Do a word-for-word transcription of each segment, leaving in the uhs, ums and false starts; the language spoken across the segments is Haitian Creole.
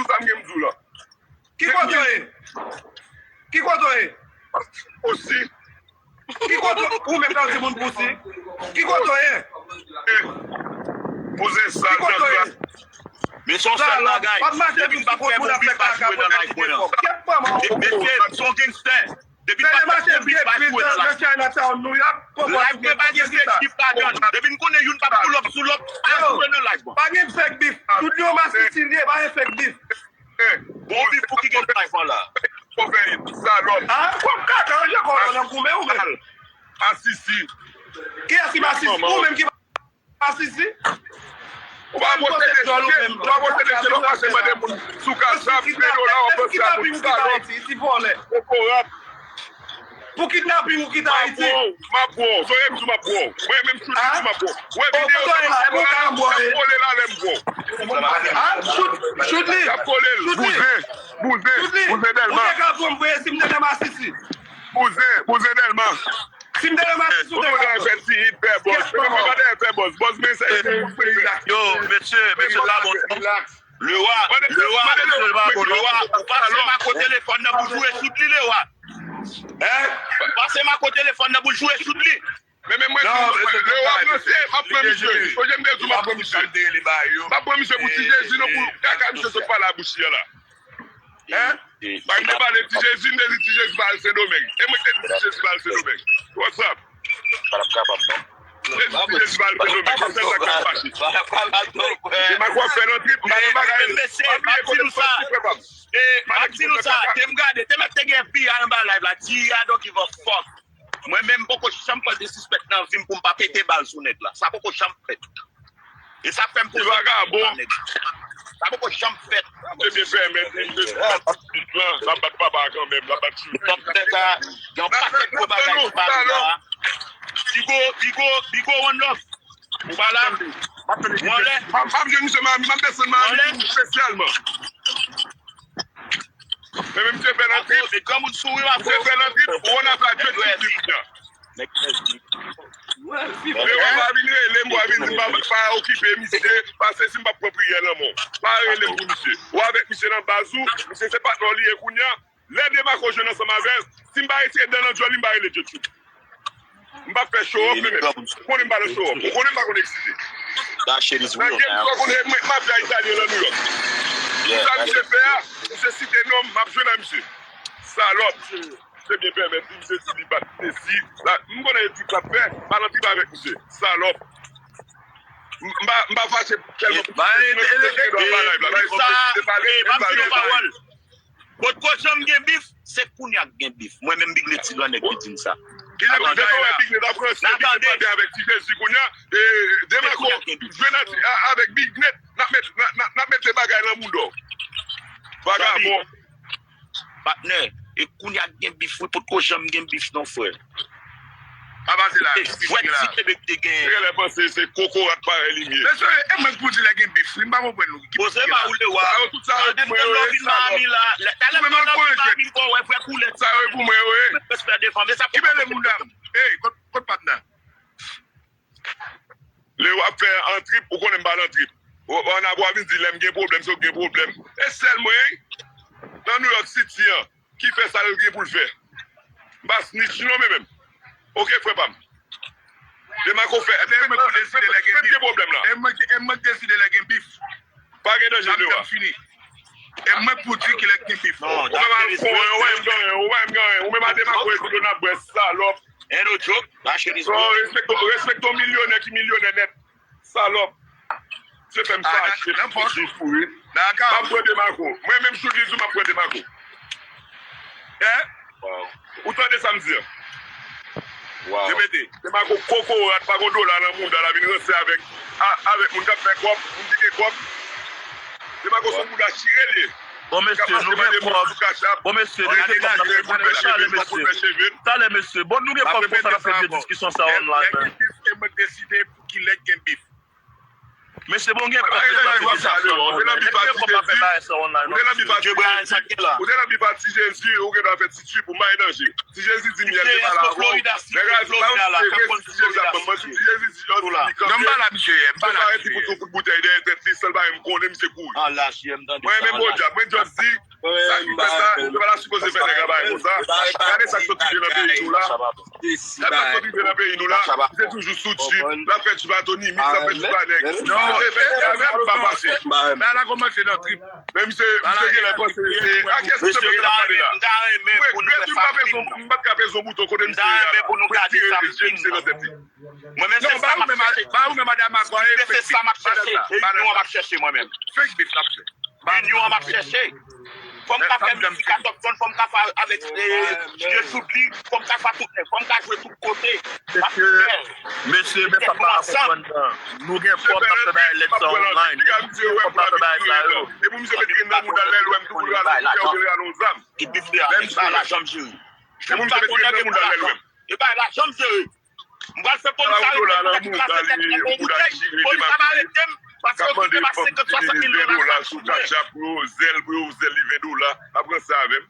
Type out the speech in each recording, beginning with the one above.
di w sa m gen m di w la. Ki kote w ye? Ki kote w ye? Osi. Ki kote w, ou menm k ap di moun pousi? Ki kote w ye? Bouzen sal nan gras. Men se yon sèl bagay. Depi m pa fè bon bif, pa jwe nan live mwen an. Mesye, m se yon gangstè. Depi m pa fè bon bif, pa jwe nan live mwen. Live mwen pa gen fake bif ladan l. Depi m konnen youn p ap pull up sou lòt, pa jwe nan live mwen. Pa gen fake bif. Tout yo masisi li ye, pa gen fake bif. Bon bif pou ki gen live an la. Salòp. Ah, kòm kaka, anje kò nan goumen ou menm. Masisi. Kiyès ki masisi? Ou menm ki masisi? Ou pa pote de djòl ou menm. Ou pa pote de djòl, ou pase mande moun sou kasa, de dola, ou pase a moun salòp. Isi vòlè. Kokorat. Pou kidnaping ou kite Ayiti. M ap pran w, m ap pran w. Zoe m di w m ap pran w. Mwen menm Choudly di m ap pran w. Ou wè videyo sa m ap pran w la, m ap kole la lè m pran w. Choudly, Choudly, Choudly, Choudly, Choudly, ou te ka pran m vre si m te nan masisi. Bouzen, bouzen Dèlma. Si m te nan masisi, ou te ka pran m. Fè ti hit, fè bòz. Mwen pa dèyè fè bòz. Bòz men se. Yo, mesye, mesye, sa bon. Lewa, Lewa, mesye, sa bon. Lewa, ou pase m ak telefòn nan pou jwe Choudly, Lewa. Hein? Pase m ak telefòn nan pou jwe Choudly. Men, men mwen di w, Lewa ranse, m ap pran misye. Oje m te di w m ap pran misye. M ap pran misye pou Ti Jezi, non, pou kaka misye sot pale a bouch li a la. Hein? Bay m te pale Ti Jezi, m te di Ti Jezi pa al Sendomeng. E mwen ki te di Ti Jezi pa al Sendomeng. What's up? M te di Ti Jezi pa al Sendomeng. Se sèl sa k fè m fache. Se pa w ap fè nan trip, m pa nan bagay. M ap di nou sa. M ap di nou sa. Te m gade, te mèt te gen F B I anba live la. T I, I don't give a fuck. Mwen menm, m poko janm pran disrespect nan vi m pou m pa pete bal sou nèg la. Sa poko janm fèt. E sa fè m te vagabon. Sa poko janm fèt. Te byen fè, men, m te bat pit lan, l ap bat papa kanmenm, l ap bat chouchou. Tank nèg la, gen yon pakèt gwo bagay ki pale la. Bigo, Bigo, Bigo, one love. Ou pa la? Ou anlè? M ap jwenn misye Miami, m ap desann Miami espesyalman. Men, men misye fè nan trip. Misye fè nan trip, ou wè nan sa jwe trip li kounya. Lewa pa vin rele m, pa vin di m pa, pa okipe misye, pase si m p ap pran priyè nan men w. Pa rele m pou misye. Ou avèk misye nan baz ou, misye se patnè w li ye kounya. Lè Demarco jwenn ansanm avè l, si m pa retire dan nan djòl li, m pa rele Djetchou. M p ap fè show off, men ou konnen m pa nan show off. Ou konnen m pa konn eksite. Nan game sa w konnen mwen, mafya italyen lan New York. Sa misye fè a, misye site non m, m ap jwenn ak misye. Salòp. Misye byen pèmèt li, misye di li bat Messi. M konnen e trip l ap fè, m pa nan trip avèk misye. Salòp. M pa, m pa fache tèlman pou misye. Misye te nan live la, misye te pale, misye pale. Potko janm gen bif, se kounya k gen bif. Mwen menm Big Nèt ti gran nèg ki di m sa. Kilè kote w wè Big Nèt ap ranse, Big Nèt pale avèk Ti Jezi kounya, e, Demarco jwenn a, a, avèk Big Nèt, n ap met, n ap, n ap, n ap mete bagay nan bouda w. Vagabon. Patnè, e kounya k gen bif wi, potko janm gen bif non frè. Pa pase la. Jwèt ti Kebek te gen. Genlè panse se kokorat parèy li m ye. Mesye, e mwen k pou di lè gen bif wi, m pa konprann nou. Poze ma ou Lewa. Sa yo tout sa yo pou mwen yo ye, salòp. Talè m nan vin Miami m konn wè vrè koulè. Sa yo pou mwen yo ye. Respè devan, men sa pou mwen. Kibele moun nan. Ey, kot, kot patnè? Lè w ap fè an trip, ou konnen m pa nan trip. Ou, ou ann ap vin di lè m gen pwoblèm, se ou k gen pwoblèm. E sèl mwen, nan New York City an, ki fè sa l gen pou l fè. M pa snitch non, men menm. Oke, frè pa m. Demarco fè, fè, fè, fè gen pwoblèm la. E mwen, e mwen k deside lè gen bif. Pa gen danje, Lewa. E mwen k pou di kilè k gen bif. Ou menm al fon, ou pa menm gen anyen, ou pa menm gen anyen. Ou menm a Demarco, e kote w n ap bwè, salòp. Respekte, respekte yon milyonè ki milyonè nèt. Salòp. Se fè m fache, m fache pou wi. M ap pran Demako. Mwen menm Choudli di m ap pran Demako. Hein? Ou tande sa m di a? Repete. Demako kokorat, pa gon dola nan mouda l, ap vin ranse avèk, a- avèk moun k ap fè kòb, moun ki gen kòb. Demako se yon mouda chire l ye. Bon mesye, nou gen kòb. Bon mesye, nou gen kòb, n ap fè bif. Talè mesye, talè mesye. Bon, nou gen kòb, konsa n ap fè vye diskisyon sa online, man. Lè gen bif, e mwen k deside pou kilè k gen bif. Mesye, bon, gen kòb, n ap fè bif sa online, non. Ou te nan bif a Ti Jezi, ou gen dwa fè Ti Twi pou m pa gen danje. Ti Jezi di m yè, li pa la ankò. Nèg la, se pa yon sere si Ti Jezi ap ban m manti. Ti Jezi di jòdi li kanpe. Non, m pa la, misye, m pa la, misye. Pou tou kout boutèy dèyè tèt li, san l pa menm konnen, misye kouri. Mwen menm, bon, djab, mwen just di, sa ki fè sa, yo pa ta sipoze fè nèg la bagay konsa. Gade sa k sot rive nan peyi nou la. Gade sa k sot rive nan peyi nou la. Misye toujou sou chip. L ap fè chip a Tony Mix, l ap fè chip a nèg. Non, e, e, e, e, pa pase. Bagay la kòmanse nan trip. Men misye, misye genlè panse se a kiyès misye menm k ap pale la. Mwen regrèt wi, m pa peze yon, m pa t ka peze yon bouton kote misye ye a la. Mwen tire je misye nan tèt li. Mwen menm se sa m ap chèche. Mwen menm se sa m ap chèche. E inyon an m ap chèche mwen menm. Fake beef n ap fè. Inyon an m ap chèche. Fò m ka fè mizik atòkton, fò m ka fè avèk, eh, Dye Choudli, fò m ka fè tout nèg, fò m ka jwe tout kote. M ap fè. Mesye, mesye, men sa pa konprann nan. Nou gen kòb, n ap fè bagay lèt sa online. Nou gen kòb, n ap fè bagay sa yo. E pou misye met grenn nan mouda l, lè l wè m tou pou l rale yon pyè oubyen l rale yon zam. Tout bif de a, men sa la janm jere. E pou misye met grenn nan mouda l, lè l wè m. E bagay la janm jere. M pral fè polis arete m, m pral fè tèt mwen gon boutèy. Polis ap arete m, paske yo kite m a senkant, swasant mil dola sou kont mwen. Pou yo zèl, pou yo zèl li ven dola, ap ranse avè m.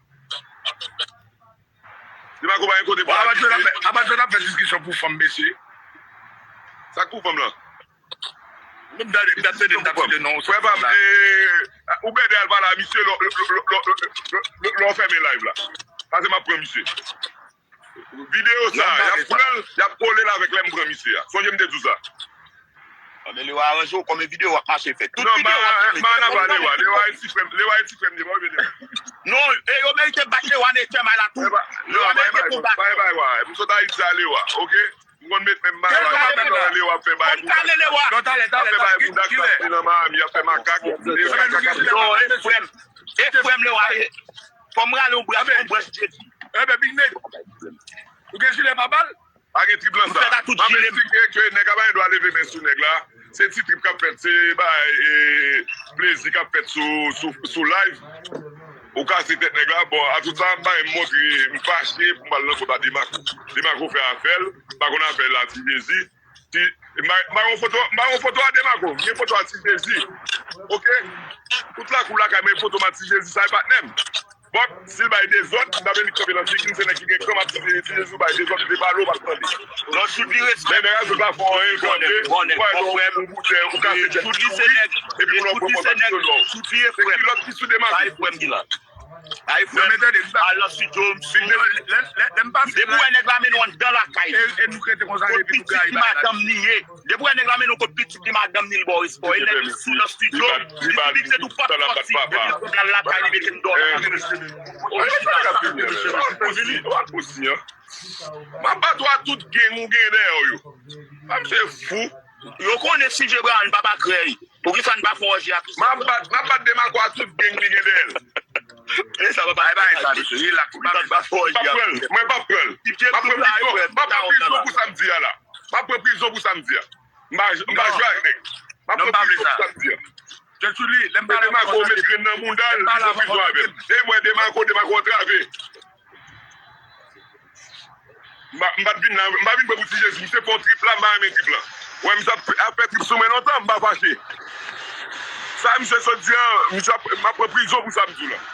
Demako pa gen kote pou al abite. Apatou n ap fè diskisyon pou fanm, mesye. Sa k pou fanm lan? M t ap tande, m t ap tande, m t ap site non. Frè pa m, eh, ou bèdè al pale a misye lè w fèmen live la. Pase m ap pran misye. Videyo sa, y ap pran l, y ap kole l avèk lè m pran misye a. Sonje m te di w sa. Anben Lewa aranje w, kòman videyo w ap mache fè tout videyo w ap fè. Non, m pa nan pa Lewa, Lewa e ti frè m, Lewa e ti frè m li, pa oubyen Lewa. Non, e yo merite bat Lewa nan etèm la tou. Lewa merite pou bat. M sot Ayiti a Lewa, oke? M konn met men m bay Lewa, m konn kale Lewa. Ap fè bay bouda k ap nan Miami, ap fè makak. Non, e frè m. E frè m Lewa. Fò m rale yon branch, yon branch Jezi. Enben, Big Nèg, ou gen jilè pa bal? Pa gen trip lan sa. M ap esplike ke nèg la pa gen dwa leve men sou nèg la. Se ti trip k ap fèt, se bay, eh, plezi k ap fèt sou, sou, sou live. Ou kase tèt nèg la. Bon, atousa, m pa renmen montre, m fache pou m al nan kont a Demako. Demako fè afè l, m pa konn afè l a Ti Jezi. Ti, m pa, m pa yon foto, m pa yon foto a Demako, m gen foto a Ti Jezi. Oke? Tout lakou lakay mwen, foto m a Ti Jezi, sa e patnè m. But, si l bay dezòd, m ta vle li kanpe nan figi m, se nèg ki gen kran m ap Ti Jezi, Ti Jezi ou bay dezòd, li te pale, ou p ap tande. Non, Choudli respè. Men nèg la, se pa fè anyen, l kanpe, ou bay yon boutèy, ou kase tèt li, epi pou lòt pran kontak sou non. Se kilòt ki sou Demako. Ay, frè m, al nan estidyo, m sou. Depi w wè nèg la mennen w anndan lakay li, kot pitit li madanm li ye. Depi w wè nèg la mennen w kot pitit li madanm li, l ba w respè. E nèg li sou nan estidyo, li di big se tou pa t sòti. Depi l al lakay li, mete m dòmi. M ap bat w a tout gang ou gen dèyè w yo. Pa m se fou. Yo konnen si Jebra n papa krèy. Poukisa n pa fè yon òji a Christophe? M ap bat, m ap bat Demako a tout gang li gen dèyè l. E sa papa. Bay bay sa, mesye. Rilaks. M p ap pran l. Mwen p ap pran l. M ap pran prizon. M ap pran prizon pou sa m di a la. M ap pran prizon pou sa m di a. M pa, m pa jwe ak nèg. M ap pran prizon pou sa m di a. Demako met grenn nan mouda l, li pran prizon avè m. E mwen, Demako, Demako antrave. M pa, m pa t vin la, m pa vin pran pou Ti Jezi. Misye fè yon trip la, m pa renmen trip lan. Wè, misye ap, ap fè trip sou mwen lontan, m pa fache. Sa misye sot di an, misye ap, m ap pran prizon pou sa m di w lan.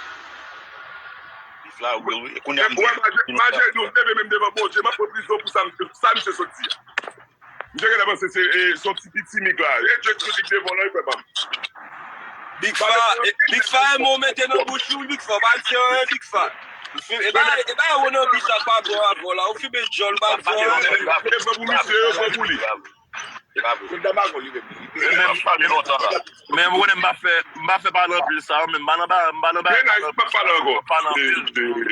Wè, maje, maje nou leve menm devan Bondye, m ap pran prizon pou sa misye, sa misye sot di an. Misye genlè panse se, e, se yon ti piti mik la. E Dye ki lik devan w lan, e frè pa m. Big Fa, e, Big Fa, e mo mete nan bouch ou, Big Fa, pa di anyen, Big Fa. Ou fi-, e ba, e ba yo nan bouch la, pa bon avè w la, ou fimen djòl, pa bon anyen. Yo pran pou misye, yo pran pou li. Men, men, men ou konnen m pa fè, m pa fè pale anpil sa, men m pa nan ba, m pa nan ba, m pa pale ankò. Pale anpil.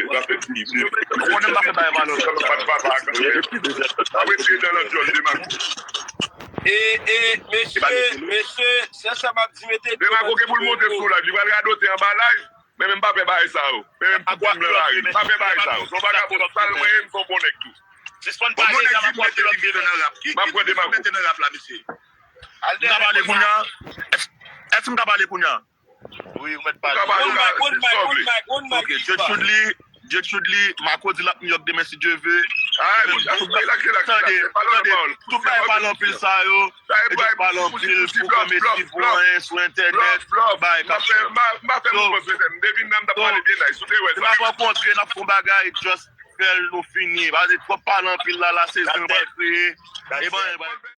Ou konnen m pa fè pale, pale anpil. Apre, se nan djòl de Max. E, e, mesye, mesye, sè sa m ap di, mete. Demarco gen pou l monte sou live. Li pral radote anba live. Men menm pa fè bagay sa yo. Men menm pou di m nan lari. Pa fè bagay sa yo. Se yon vagabon sal mwen ye, m se yon bon nèg tou. Sispann pale, sa m ap pran lòt demen. M ap pran Demarco. Mete nan rap la, mesye. M ka pale kounye a? Èske m ka pale kounye a? Wi, ou mèt pale. Good mic, good mic, good mic, good mic. Ok, Judge Chudly, Judge Chudly, Marco di l ap New York demen si Dye ve. Tande, tande, tout bagay pale anpil sa yo, e just pale anpil pou kòm esti pou anyen sou entènèt, bagay k ap fèt. So, si n ap rankontre, n ap fè yon bagay, just fè l nou fini. Pa twòp pale anpil la, la se zen pral kreye. E ban, e ban.